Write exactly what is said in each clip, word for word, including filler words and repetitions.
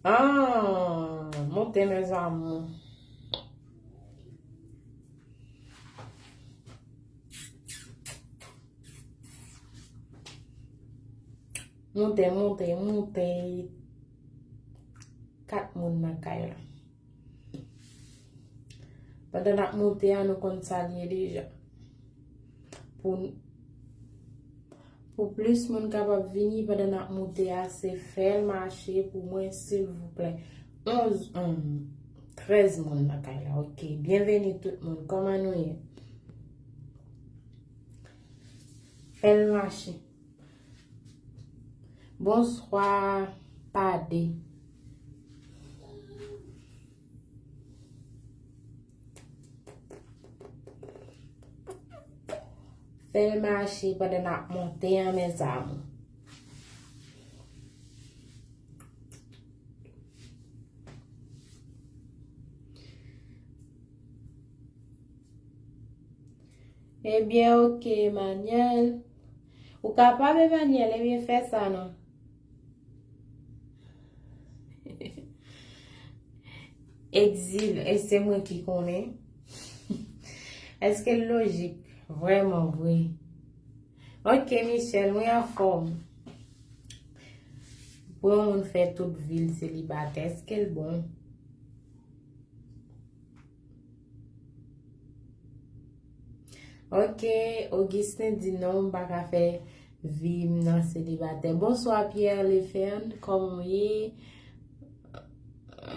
Ah, moute, mes amours. Moute, moute, moute. Kat moun nan kay la. Pandan n ap moute a, nou konn sa l ye deja. Pou, pou plis moun kapab vini pandan n ap moute a, se fè l mache pou mwen, silvouplè. Onz, hmm, trèz moun nan kay la. Ok. Byenveni tout moun. Kòman nou ye? Fè l mache. Bonswa, Pade. Fè l mache pandan n ap monte an, mes amours. Ebyen, ok, Emmanuel. Ou kapab, Emmanuel, ebyen, fè sa non. Egzil, e se mwen ki konnen. Èske l lojik? Vrèman vre. Ok, Michel, mwen anfòm. Pou yon moun fè tout vi l selibatè, èske l bon? Ok, Augustin di non, m pa ka fè vi m nan selibatè. Bonswa, Pierre Leferne, kòman w ye?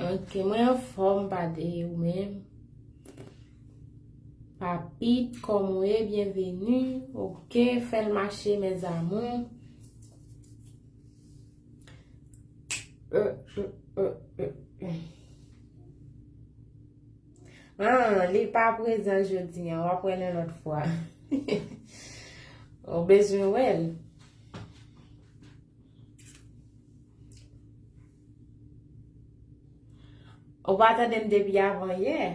Ok, mwen anfòm, Pade, ou menm? Papit, kòman w ye? Byenveni. Ok, fè l mache, mes amours. Euh, euh, euh, euh, euh. Ah, li pa prezan jodi a, w ap wè l yon lòt fwa. Ou bezwen wè l. Ou pa tande m depi avan yè.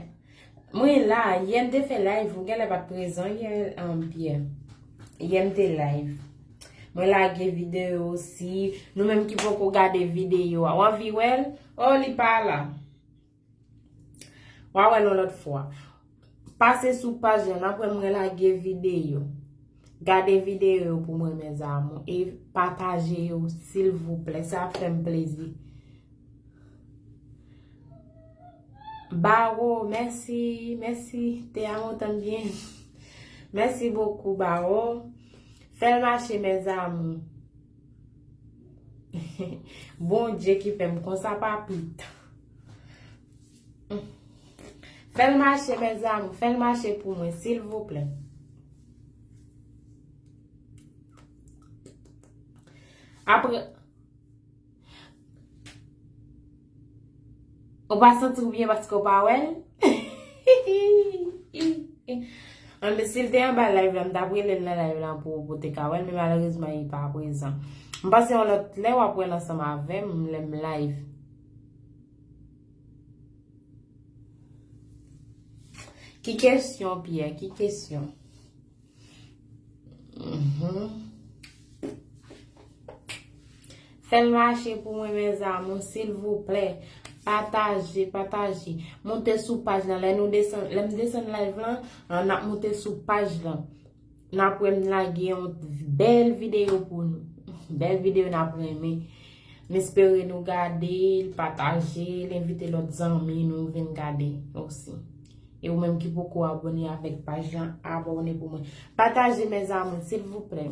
Mwen la, yè m te fè live, ou genlè pa t prezan yè, um, Pierre. Yè m te live. Mwen lage videyo osi. Nou menm ki poko gade videyo a, w anvi wè l? Oh, li pa la. W a wè l yon lòt fwa. Pase sou paj la, n ap wè mwen lage videyo. Gade videyo pou mwen, mes amours, e pataje yo, silvouplè. Sa ap fè m plezi. Baro, mèsi, mèsi. Te amo tambien. Merci beaucoup, Baro. Fè l mache, mes amours. Bondye ki fè m konsa, Papit. Fè l mache, mes amours. Fè l mache pou mwen, silvouplè. Apre, ou pa santi w byen paske w pa wè l? Anben, si l te anba live la, m t ap rele l nan live la pou, pou w te ka wè l, men malerezman, li pa prezan. M panse yon lòt lè w ap wè l ansanm avè m, lè m live. Ki kesyon, Pierre? Ki kesyon? Mhm. Fè l mache pou mwen, mes amours, silvouplè. Pataje, pataje. Moute sou paj la. Lè nou desann, lè m desann live lan, an, n ap moute sou paj la. N ap wè m lage yon bèl videyo pou nou. Bèl videyo n ap renmen. M espere nou gade l, pataje l, envite lòt zanmi nou vin gade osi. E ou menm ki poko abòne avèk paj lan, abòne pou mwen. Pataje, mes amours, silvouplè.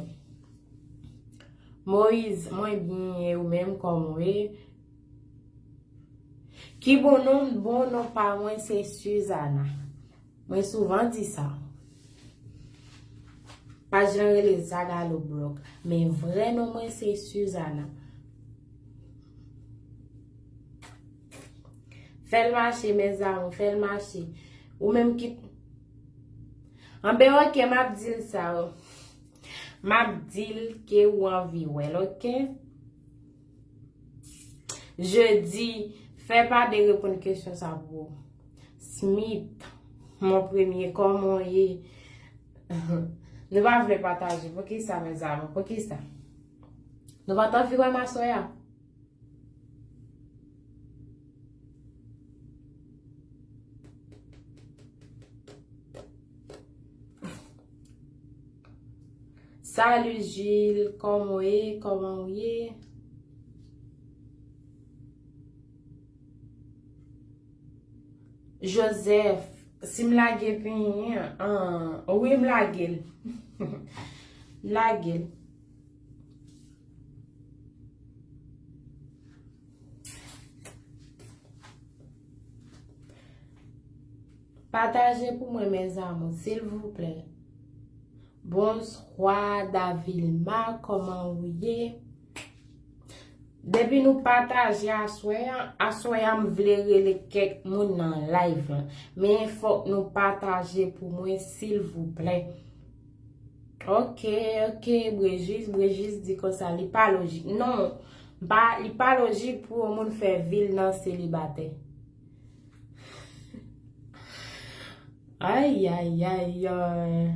Moïse, mwen byen, e ou menm, kòman w ye? Ki bon non, bon non pa mwen, se Suzana. Mwen souvan di sa. Paj lan rele Zagalo Blog, men vrè non mwen se Suzana. Fè l mache, mes amours, fè l mache. Ou menm ki... Anben, ok, m ap di l sa. M ap di l ke ou anvi wè l, ok? Jedi, fè Pade reponn kesyon sa pou ou. Smith, mon premier, kòman w ye? Nou pa vle pataje. Poukisa, mes amours? Poukisa? Nou pa t anvi wè m aswè a? Salut Gilles, kòman w ye? Kòman w ye? Joseph, si m lage pinyen an, wi, m lage l. M lage l. Pataje pou mwen, mes amours, silvouplè. Bonswa, Davilma, kòman ou ye? Depi nou pataje aswè a, aswè a m vle rele kèk moun nan live lan. Men fòk nou pataje pou mwen, silvouplè. Ok, ok, Brejis, Brejis di konsa, li pa lojik. Non, pa, li pa lojik pou yon moun fè vi l nan selibatè. Ay, ay, ay, ay.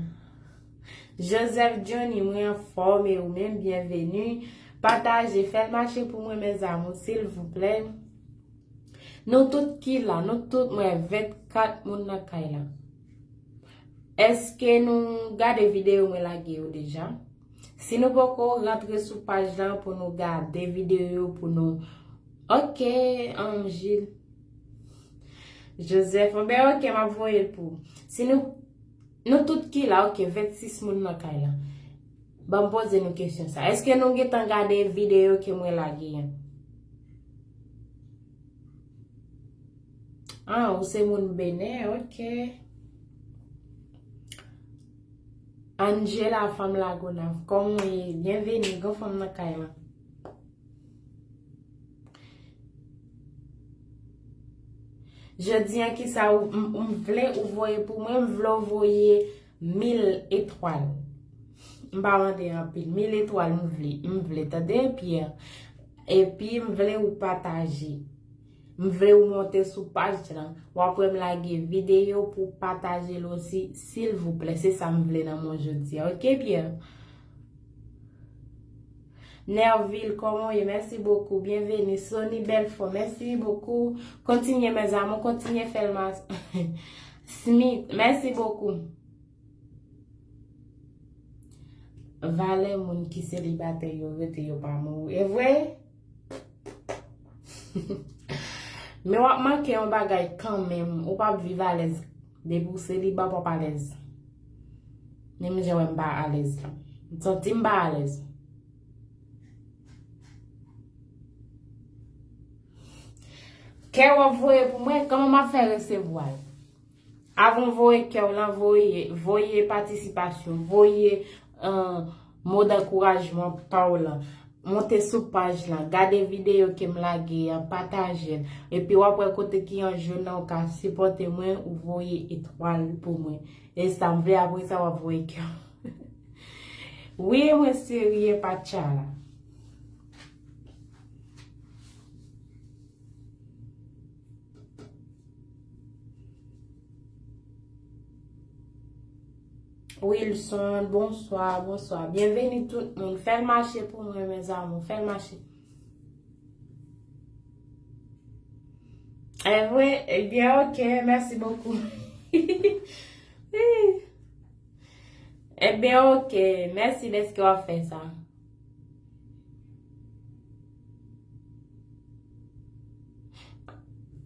Joseph Johnny, mwen anfòm e ou menm, byenveni. Pataje, fè l mache pou mwen, mes amours, silvouplè. Nou tout ki la, nou tout, mwen, vennkat moun nan kay la. Èske nou gade videyo mwen lage yo deja? Si nou poko rantre sou paj lan pou nou gade videyo pou nou. Ok, um, Gilles. Joseph, ben ok, m ap voye l pou ou. Si nou, nou tout ki la, ok, vennsis moun nan kay la. Ban m poze nou kesyon sa. Èske nou gentan gade videyo ke mwen lage an? Ah, ou se moun Benè, ok. Angela, fanm Lagonav, kòman w ye? Byenveni, gran fanm nan kay lan. Jodi an, kisa ou, m, m vle ou voye pou mwen, m vle w voye mil etwal. M pa mande anpil. Mil etwal m vle. M vle, tande, Pierre. Epi m vle ou pataje. M vle ou monte sou paj lan. W ap wè m lage videyo pou w pataje l osi, silvouplè. Se sa m vle nan men w jodi a. Ok, Pierre? Nerville, kòman w ye? Mèsi bokou. Byenveni. Sony Belfort, mèsi bokou. Kontinye, mes amours, kontinye fè l mas. Smith, mèsi bokou. Valè moun ki selibatè yo rete, yo pa mouri. E vre? Men w ap manke yon bagay kanmenm. Ou p ap viv alèz. Depi w seliba, w p ap alèz. Menm jan wè m pa alèz la. M santi m pa alèz. Kè w ap voye pou mwen, kòman m ap fè resevwa l? Avan w voye kè w lan, voye, voye patisipasyon, voye, eh, mo dankourajman pa w lan. Monte sou paj lan, gade videyo ke m lage a, pataje l. Epi w ap wè kote ki an jòn nan ou ka sipòte mwen, ou voye etwal pou mwen. E sa m vle, apre sa w ap voye kè. Wi, mwen serye, Patchala. Wilson, bonswa, bonswa. Byenveni tout moun. Fè l mache pou mwen, mes amours. Fè l mache. E vre? Ebyen, ok. Mèsi bokou. Ebyen, ok. Mèsi dèske w ap fè sa.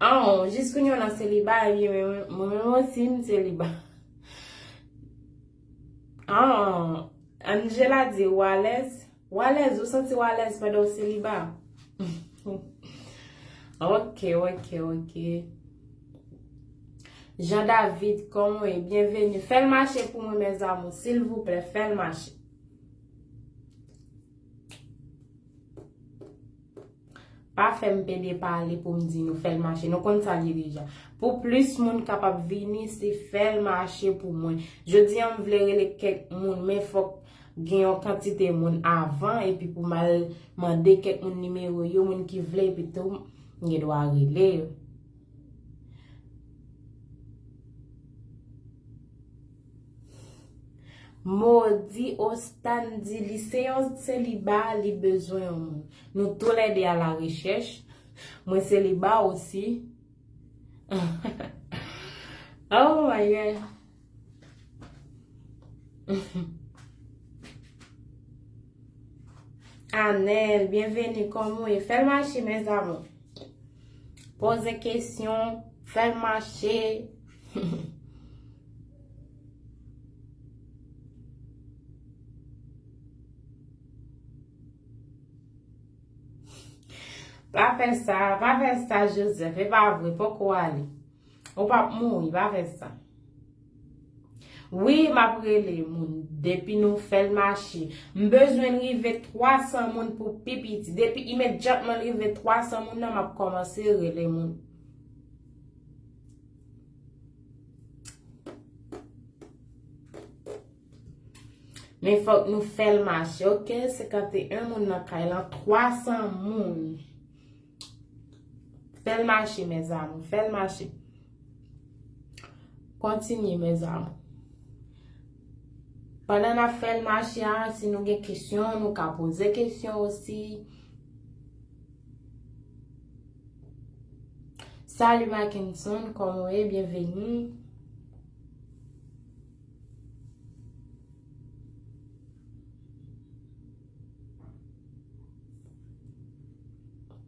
Ah, jis kounye a w nan seliba, ebyen, mwen, mwen, mwen menm osi, m seliba. Ah, Angela di, w alèz? W alèz, ou santi w alèz pandan w seliba? Ok, ok, ok. Jean David, kòman w ye? Byenveni. Fè l mache pou mwen, mes amours, silvouplè, fè l mache. Pa fè m pede pale pou m di nou fè l mache. Nou konn sa l ye deja. Pou plis moun kapab vini, se fè l mache pou mwen. Jodi a, m vle rele kèk moun, men fòk gen yon kantite moun avan, epi pou m al mande kèk moun nimewo yo, moun ki vle, epi tou, m gen dwa rele yo. Modi Ostan di li se yon seliba, li bezwen yon moun. Nou toulède a la rechèch. Mwen seliba osi. Oh my God. Anèl, byenveni, kòman w ye? Fè l mache, mes amours. Poze kesyon, fè l mache. Pa fè sa, pa fè sa, Joseph, e pa vre, poko ale. Ou p ap mouri, pa fè sa. Wi, m ap rele moun depi nou fè l mache. M bezwen l rive twa san moun pou pi piti. Depi imedyatman l rive twa san moun nan, m ap kòmanse rele moun. Men fòk nou fè l mache, oke? Senkanteyen moun nan kay lan, twa san moun. Fè l mache, mes amours, fè l mache. Kontinye, mes amours. Pandan n ap fè l mache a, si nou gen kesyon, nou ka poze kesyon osi. Salut Mackinson, kòman w ye? Byenveni.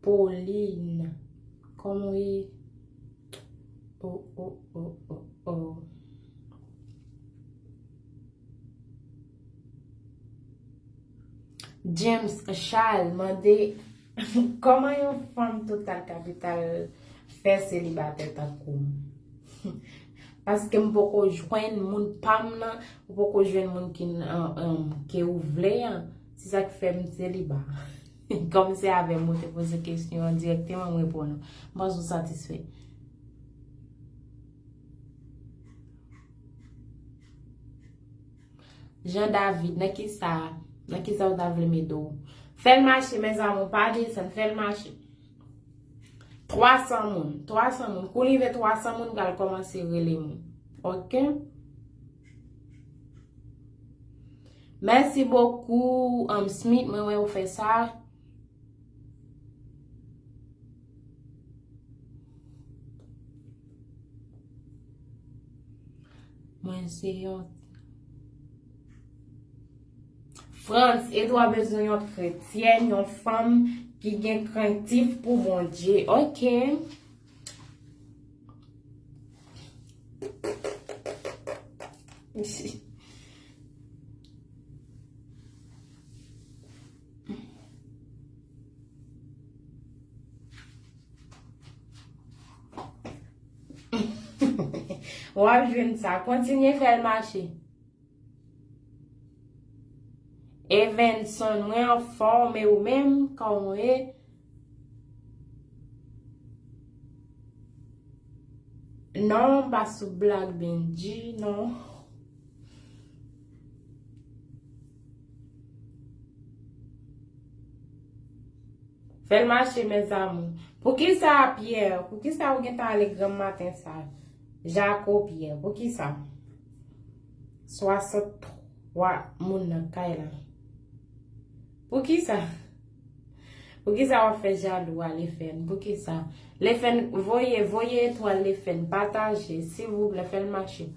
Pauline, kòman w ye? Oh, oh, oh, oh, oh. James Charles mande, kòman yon fanm total kapital fè selibatè tankou m? Paske m poko jwenn moun pa m nan, ou poko jwenn moun ki, ke ou vle an. Se sa k fè m seliba. Kòm se avè m ou te poze kesyon an dirèkteman, m reponn ou. M panse w satisfè. Jean David, nan kisa, nan kisa w ta vle m ede w? Fè l mache, mes amours, pa desann, fè l mache. Twa san moun, twa san moun. Kou rive twa san moun, m pral kòmanse rele moun. Oke? Mèsi bokou, um, Smith, mwen wè ou fè sa. Mwen se yon Frantz, Edouard bezwen yon kretyèn, yon fanm ki gen krentif pou Bondye. Oke. W ap jwenn sa. Kontinye fè l mache. Evenson, mwen anfòm, e ou menm, kòman w ye? Non, m pa sou blag Bendji, non. Fè l mache, mes amours. Poukisa, Pierre? Poukisa ou gentan ale granm maten sa? Jaco Pierre, poukisa? Swasant twa moun nan kay la. Poukisa? Poukisa w ap fè jalou a, Lefèn? Poukisa? Lefèn, voye, voye etwal, Lefèn, pataje, silvouplè, fè l mache.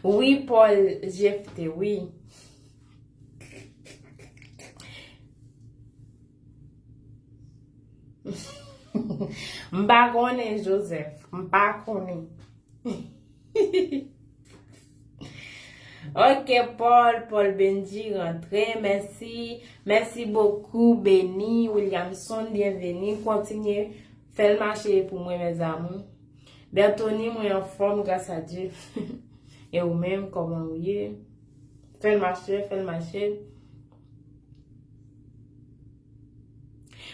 Wi, Paul Jephté, wi. M pa konnen, Joseph. M pa konnen. Ok, Paul, Paul Benji rantre. Mèsi. Mèsi bokou, Beni Williamson, byenveni. Kontinye fè l mache pou mwen, mes amours. Bertony, mwen anfòm, gras a Dye. E ou menm, kòman ou ye? Fè l mache, fè l mache.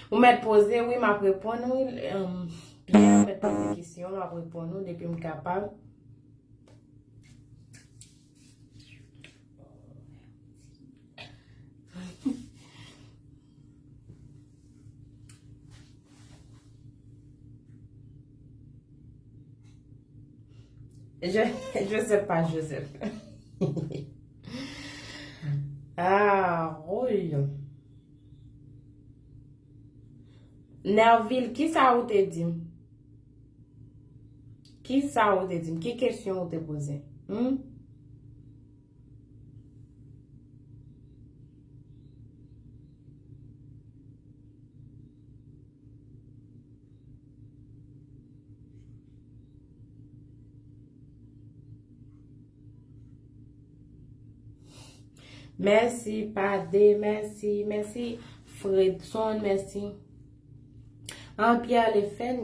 Ou mèt poze, wi, m ap reponn, wi. Em, Pierre, ou mèt poze kesyon, m ap reponn ou depi m kapab. Je, je sais pas, Joseph. Ah, oui. Nervil, kisa ou te di m? Kisa ou te di m? Ki kesyon ou te poze m? Hmm? Mèsi, Pade, mèsi, mèsi, Fredson, mèsi. An, Pierre Lefèn,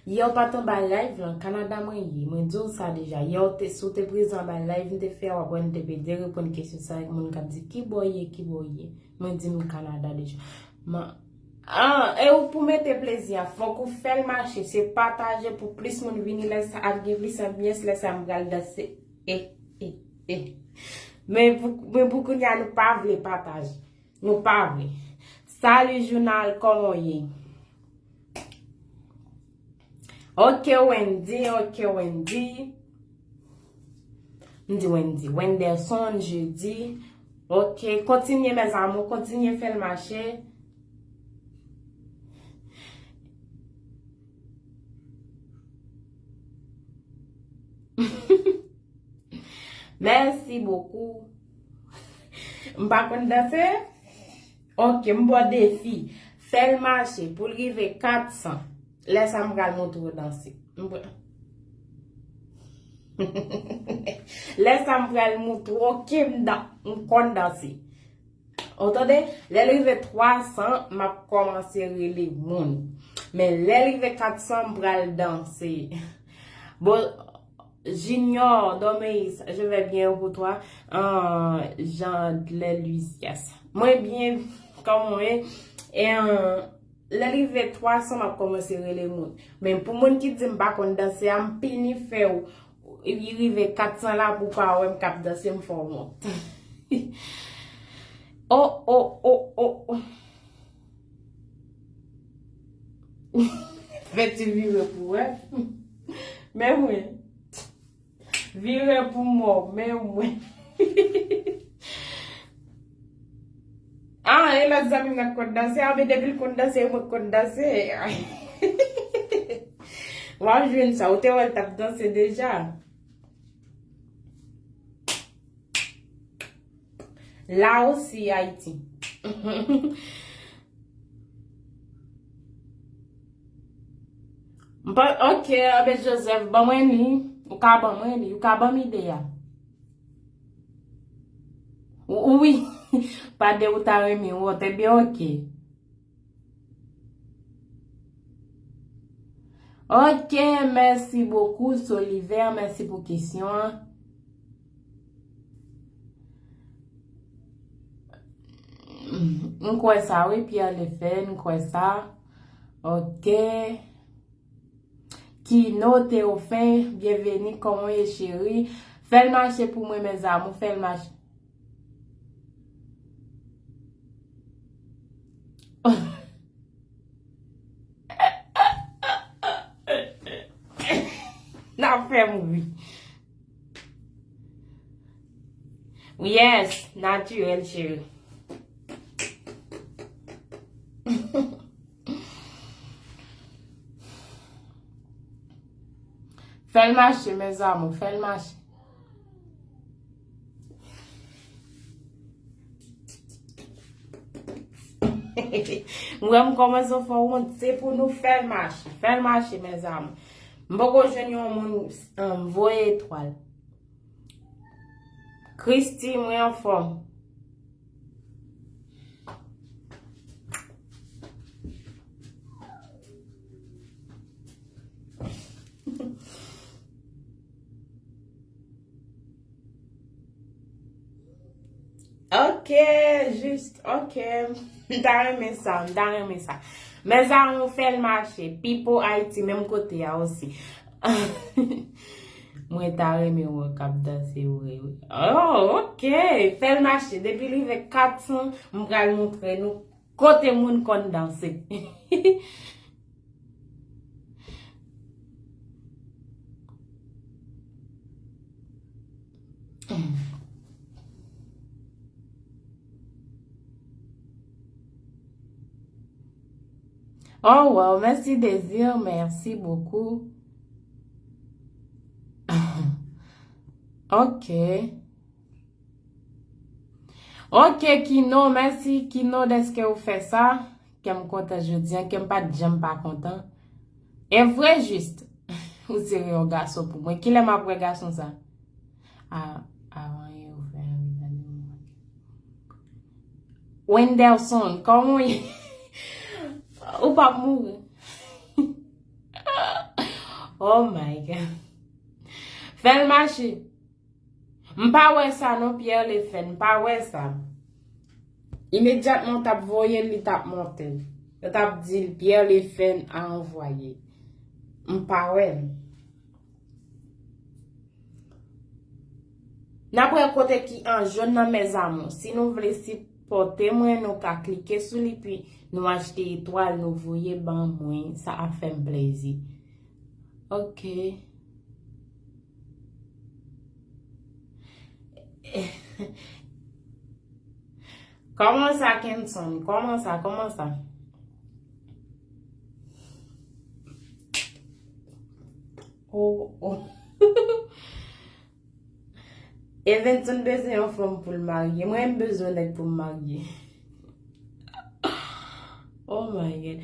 yè w pa t anba live lan, Kanada mwen ye. Mwen di w sa deja. Yè w te, si w te prezan anba live, m te fè w aprann, m te pede reponn kesyon sa, moun k ap di, "Ki bò w ye, ki bò w ye?" Mwen di m Kanada deja. Man, an, e ou pou mete plezi a, fòk ou fè l mache. Se pataje pou plis moun vini, lè sa ap gen plis anbyans, lè sa m pral danse. E, e, e. Men pou, men pou kounye a, nou pa vle pataje. Nou pa vle. Salut, jounal, kòman w ye? Ok, Wendy, ok, Wendy. M di Wendy. Wenderson, Jeudi. Ok, kontinye, mes amours, kontinye fè l mache. Merci beaucoup. M pa konn danse? Ok, m ba w defi. Fè l mache pou l rive kat san. Lè sa m pral montre w danse. M pral... Lè sa m pral montre w ke m dan-, m konn danse. Ou tande? Lè l rive twa san, m ap kòmanse rele moun. Men lè l rive kat san, m pral danse. Bon, Junior Domeis, je vais bien pour toi. Ah, Jean Dlè Lucias. Mwen byen, kòman w ye? E, ah, lè l rive twa san, m ap kòmanse rele moun. Men pou moun ki di m pa konn danse a, m pini fè w. Li rive kat san la pou w pa wè m k ap danse, m fè w wont. Oh, oh, oh, oh, oh. Fè ti vire pou wè. Men mwen. Vire pou mò, men mwen. Ah, e lòt zanmi m nan k konn danse. Ah, men depi l konn danse, mwen k konn danse. W ap jwenn sa. Ou te wè l t ap danse deja. La osi, Ayiti. M pa, ok, Abed Joseph, ban mwen li. Ou ka ban mwen li, ou ka ban m ide a. Ou, wi, pa de ou ta renmen wòt, ebyen, ok. Ok, merci beaucoup, Soliver, mèsi pou kesyon an. M kwè sa, wi, Pierre Lefèn, m kwè sa. Ok. Kino Théophile, bienvenue, kòman w ye, cheri? Fè l mache pou mwen, mes amours, fè l mache. N ap fè m ri. Yes, natirèl, cheri. Fè l mache, mes amours, fè l mache. Mwen, m kòmanse fè wont, se pou nou fè l mache. Fè l mache, mes amours. M poko jwenn yon moun, um, voye etwal. Christy, mwen anfòm. Ok, jis, ok. M ta renmen sa, m ta renmen sa. Mes amours, fè l mache. Pipo Ayiti, menm kote a osi. Mwen ta renmen wè w k ap danse vre, wi. Oh, ok. Fè l mache. Depi l rive kat san, m pral montre nou kote moun konn danse. Oh wow, merci Désir, merci beaucoup. Ok. Ok, Kino, mèsi Kino dèske ou fè sa. Kè m kontan jodi a, kè m pa t janm pa kontan. E vre jis, ou sere yon gason pou mwen. Kilè m ap wè gason sa? A, avan yè ou fè anvi gade mwen. Wenderson, kòman w ye? Ou p ap mouri. Oh my God. Fè l mache. M pa wè sa non, Pierre Lefèn, m pa wè sa. Imedyatman w t ap voye l, li t ap monte. Yo t ap di l, Pierre Lefèn a anvwaye. M pa wè l. N ap wè kote ki an jòn nan, mes amours. Si nou vle sipòte mwen, nou ka klike sou li, pi nou achte etwal, nou voye ban mwen. Sa ap fè m plezi. Ok. Kòman sa, Kenson? Kòman sa? Kòman sa? Oh, oh. Evenson bezwen yon fanm pou l marye. Mwen, m bezwen nèg pou m marye. Oh my God.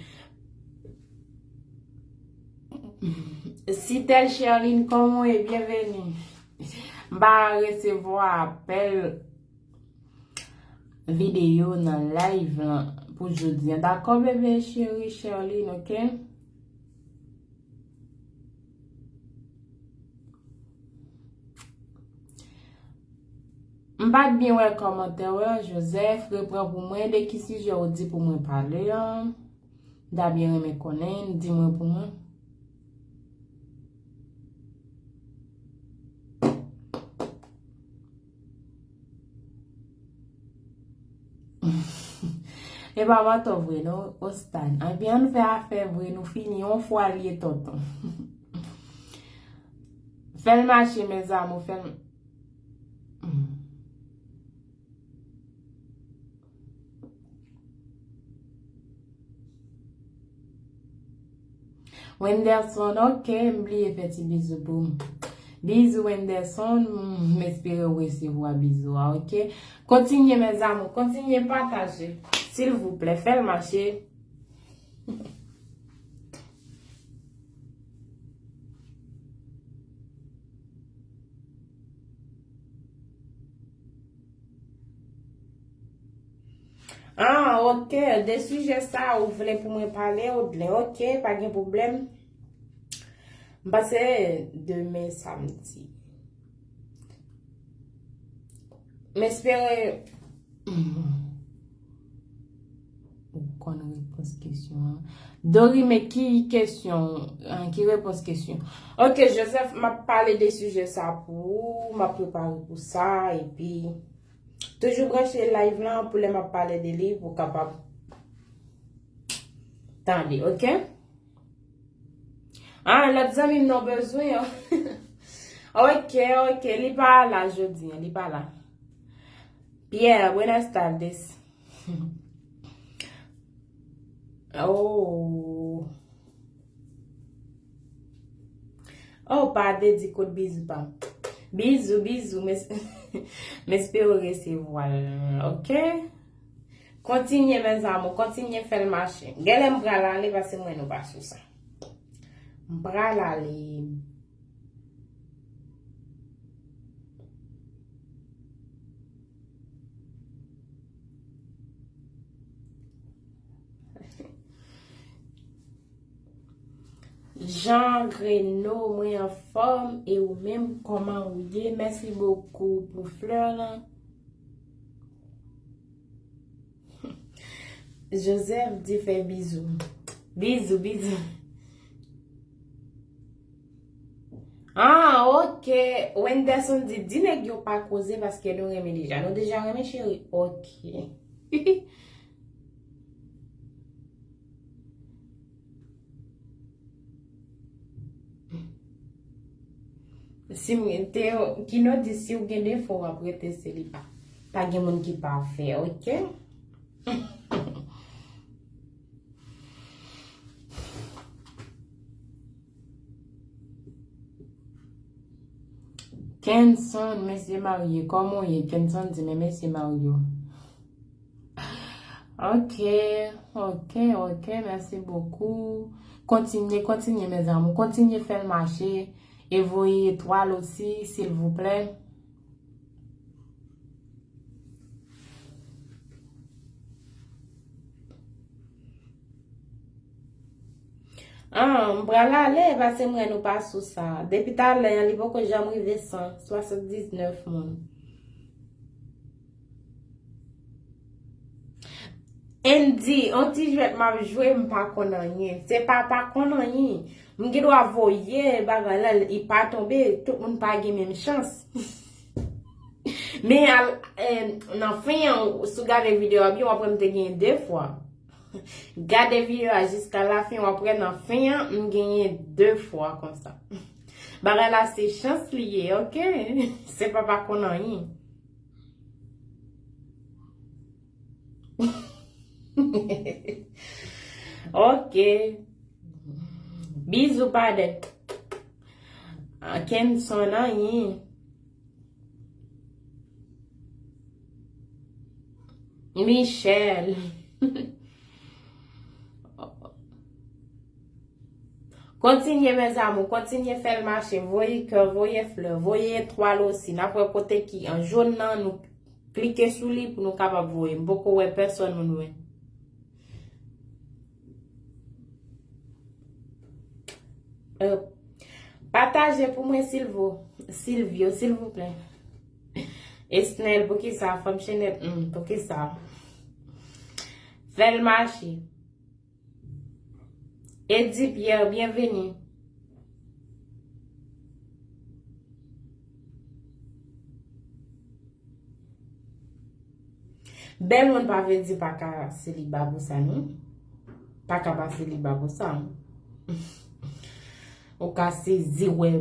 Sitel Sherline, kòman w ye? Byenveni. M pa resevwa apèl videyo nan live lan pou jodi a. Dakò, bebe cheri Sherline, ok? M pa t byen wè kòmantè w lan, Joseph, repran pou mwen, de ki sijè w di pou mwen pale an? M ta byen renmen konnen, di mwen pou mwen. E pa mantò vre non, Ostan. Ebyen, ann fè afè vre, nou fini yon fwa l ye tonton. Fè l mache, mes amours, fè l. Wenderson, ok, m bliye fè ti bizou pou ou. Bizou, Wenderson, m espere w resevwa bizou a, ok? Kontinye, mes amours, kontinye pataje. Silvouplè, fè l mache. Ah, ok. De sijè sa ou vle pou mwen pale, ou vle. Ok, pa gen pwoblèm. M panse demen samdi. M espere. Ou konn repons kesyon an. Dorime, ki kesyon? Ah, ki repons kesyon? Ok, Joseph, m ap pale de sijè sa pou ou, m ap prepare pou sa, epi toujou branche live lan pou lè m ap pale de li, pou w kapab tande, ok? Ah, lòt zanmi m nan bezwen an. Ok, ok, li pa la jodi an, li pa la. Pierre, buenas tardes. Oh. Oh, pa dedikot bizou pa m. Bizou, bizou, m es-, m espere w resevwa l, ok? Kontinye, mes amours, kontinye fè l mache. Genlè m pral ale, paske m wè nou pa sou sa. M pral ale. Jean Reno, mwen anfòm, e ou menm, kòman ou ye? Mèsi bokou pou flè lan. Joseph di fè bizou. Bizou, bizou. Ah, ok. Wenderson di, di nèg yo pa koze paske nou renmen deja. Nou deja renmen, cheri. Ok. Si m te, Kino di, si w gen defo, w ap rete seliba. Pa gen moun ki pafè, ok? Kenson, mesye marye, kòman w ye? Kenson di, men mesye marye. Ok, ok, ok, merci beaucoup. Kontinye, kontinye, mes amours. Kontinye fè l mache. E voye etwal osi, silvouplè. Ah, m pral ale, paske m wè nou pa sou sa. Depi talè a, li poko janm rive san swasanndiznèf moun. Andy, on ti jwèt m ap jwe, m pa konn anyen. Se pa pa konn anyen. M gen dwa voye bagay la, li pa tonbe, tout moun pa gen menm chans. Men al, eh, nan fen an, si w gade videyo a byen, w ap wè m te genyen de fwa. Gade videyo a jiska lafen, w ap wè nan fen an, m genyen de fwa konsa. Bagay la se chans li ye, ok? Se pa pa konn anyen. Ok. Bizou, pa de. Ah, Kenson, anyen. Michel. Kontinye, mes amours, kontinye fè l mache. Voye kè, voye flè, voye etwal osi. N ap wè kote ki an jòn nan, nou klike sou li pou nou kapab voye. M poko wè pèsòn moun wè. Euh, pataje pou mwen, Silvo. Silvio, silvouplè. Esnel, poukisa? Fanm Chenèt, hmm, poukisa? Fè l mache. Eddy Pierre, byenveni. Bèl moun pa vle di pa ka seliba pou sa, non. Pa ka pa seliba pou sa. Ou ka sezi wè.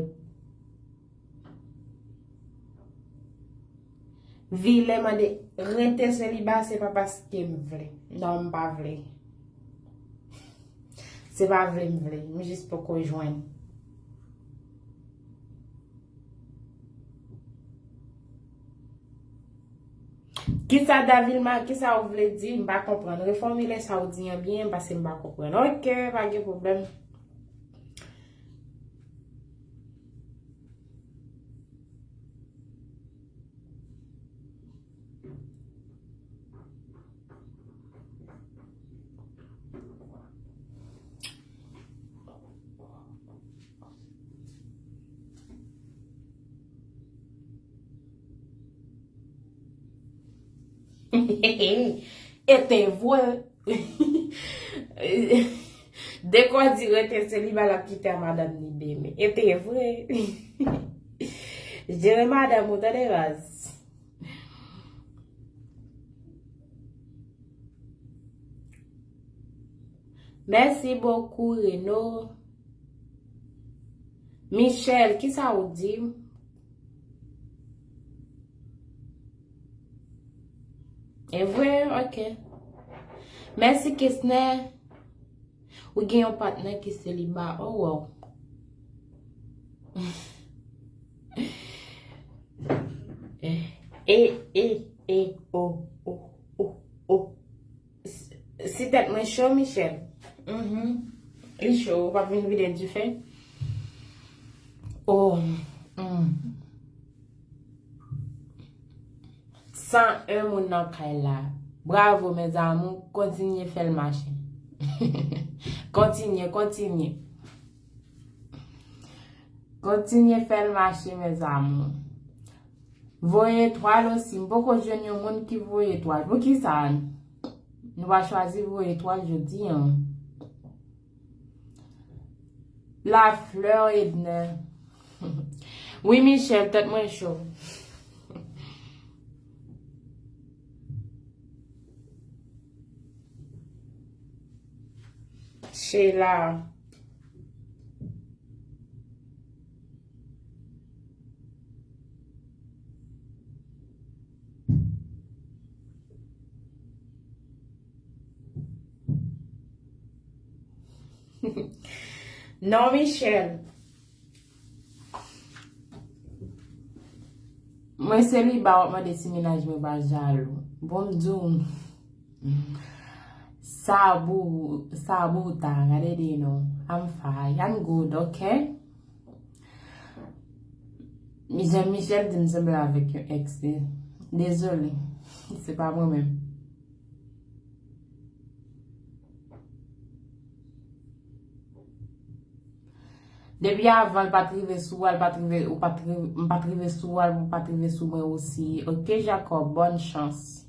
Vilè mande, rete seliba, se pa paske m vle. Non, m pa vle. Se pa vle m vle, m jis poko jwenn. Kisa Davilma, kisa w vle di? M pa konprann. Refòmile sa w di an byen, paske m pa konprann. Ok, pa gen pwoblèm. E te vre. Dekwa di rete seliba, l ap kite a madanm li demen. E te vre. Jere madanm ou, tande baz. Merci beaucoup, Reno. Michel, kisa ou di? E vre, ok. Mèsi, Kesner. Ou gen yon patnè ki seliba. Oh, wow. Eh, eh, eh, eh, oh, oh, oh, oh. Si, si tèt mwen cho, Michel. Mhm. Li cho, ou p ap vin vide dife. Oh, mm. San en moun nan kay la. Bravo, mes amours. Kontinye fè l mache. Kontinye, kontinye. Kontinye fè l mache, mes amours. Voye etwal osi. M poko jwenn yon moun ki voye etwal. Poukisa nou pa chwazi voye etwal jodi a? Lafleur Edner. Wi, Michel, tèt mwen cho. Sheila. Non, Michel. Mwen seliba, w ap mande si mennaj mwen pa jalou. Bon, m di w, sa bou, sa bou ta, gade de non. I'm fine, I'm good, ok? Jean Michel di m sanble avèk yon ex li. Dezole, se pa mwen menm. Depi avan, l pa t rive sou a, l pa t rive, ou pa t rive, m pa t rive sou a, ou pa t rive sou mwen osi. Ok, Jacob, bonne chance.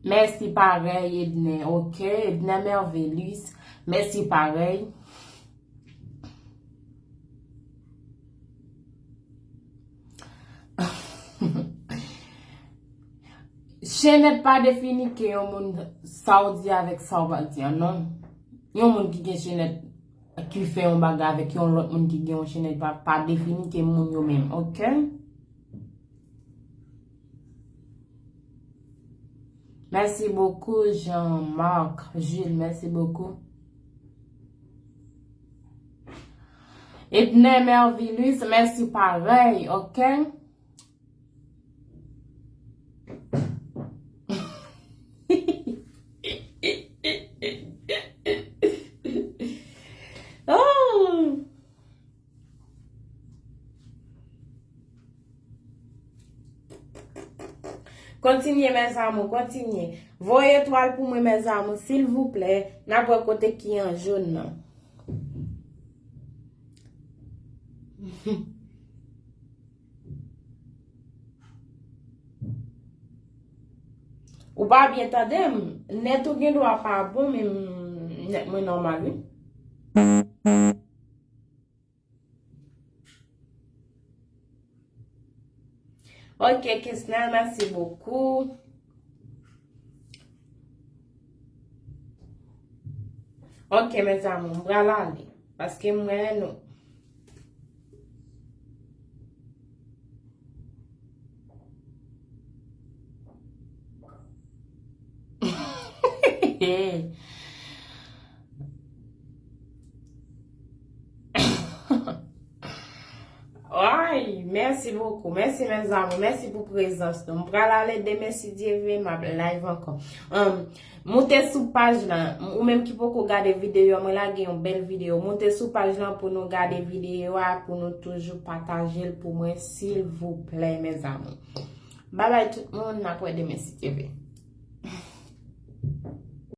Mèsi parèy, Edner. Ok, Edner Mervelus. Mèsi parèy. Chenèt pa defini ke yon moun sa w di avèk sa w pa di an, non. Yon moun ki gen chenèt, ki fè yon bagay avèk yon lòt moun ki gen yon chenèt, pa, pa defini ke moun yo menm, ok? Merci beaucoup, Jean-Marc Jules. Merci beaucoup. Edner Mervilus, mèsi parèy, ok? Oh! Kontinye, mes amours, kontinye. Voye etwal pou mwen, mes amours, silvouplè. N ap wè kote ki an jòn nan. Ou pa byen tande m. Nèt ou gen dwa pa bon, men nèt mwen nòmal, wi. Ok, Kesnel, merci beaucoup. Ok, mes amours, m pral ale. Paske m wè nou. Ay, mèsi bokou. Mèsi, mes amours. Mèsi pou prezans nou. M pral ale demen, si Dye vle, m ap live ankò. Um, moute sou paj lan. Ou menm ki poko gade videyo a, mwen lage yon bèl videyo. Moute sou paj lan pou nou gade videyo a, pou nou toujou pataje l pou mwen, silvouplè, mes amours. Babay tout moun, n ap wè demen, si Dye vle.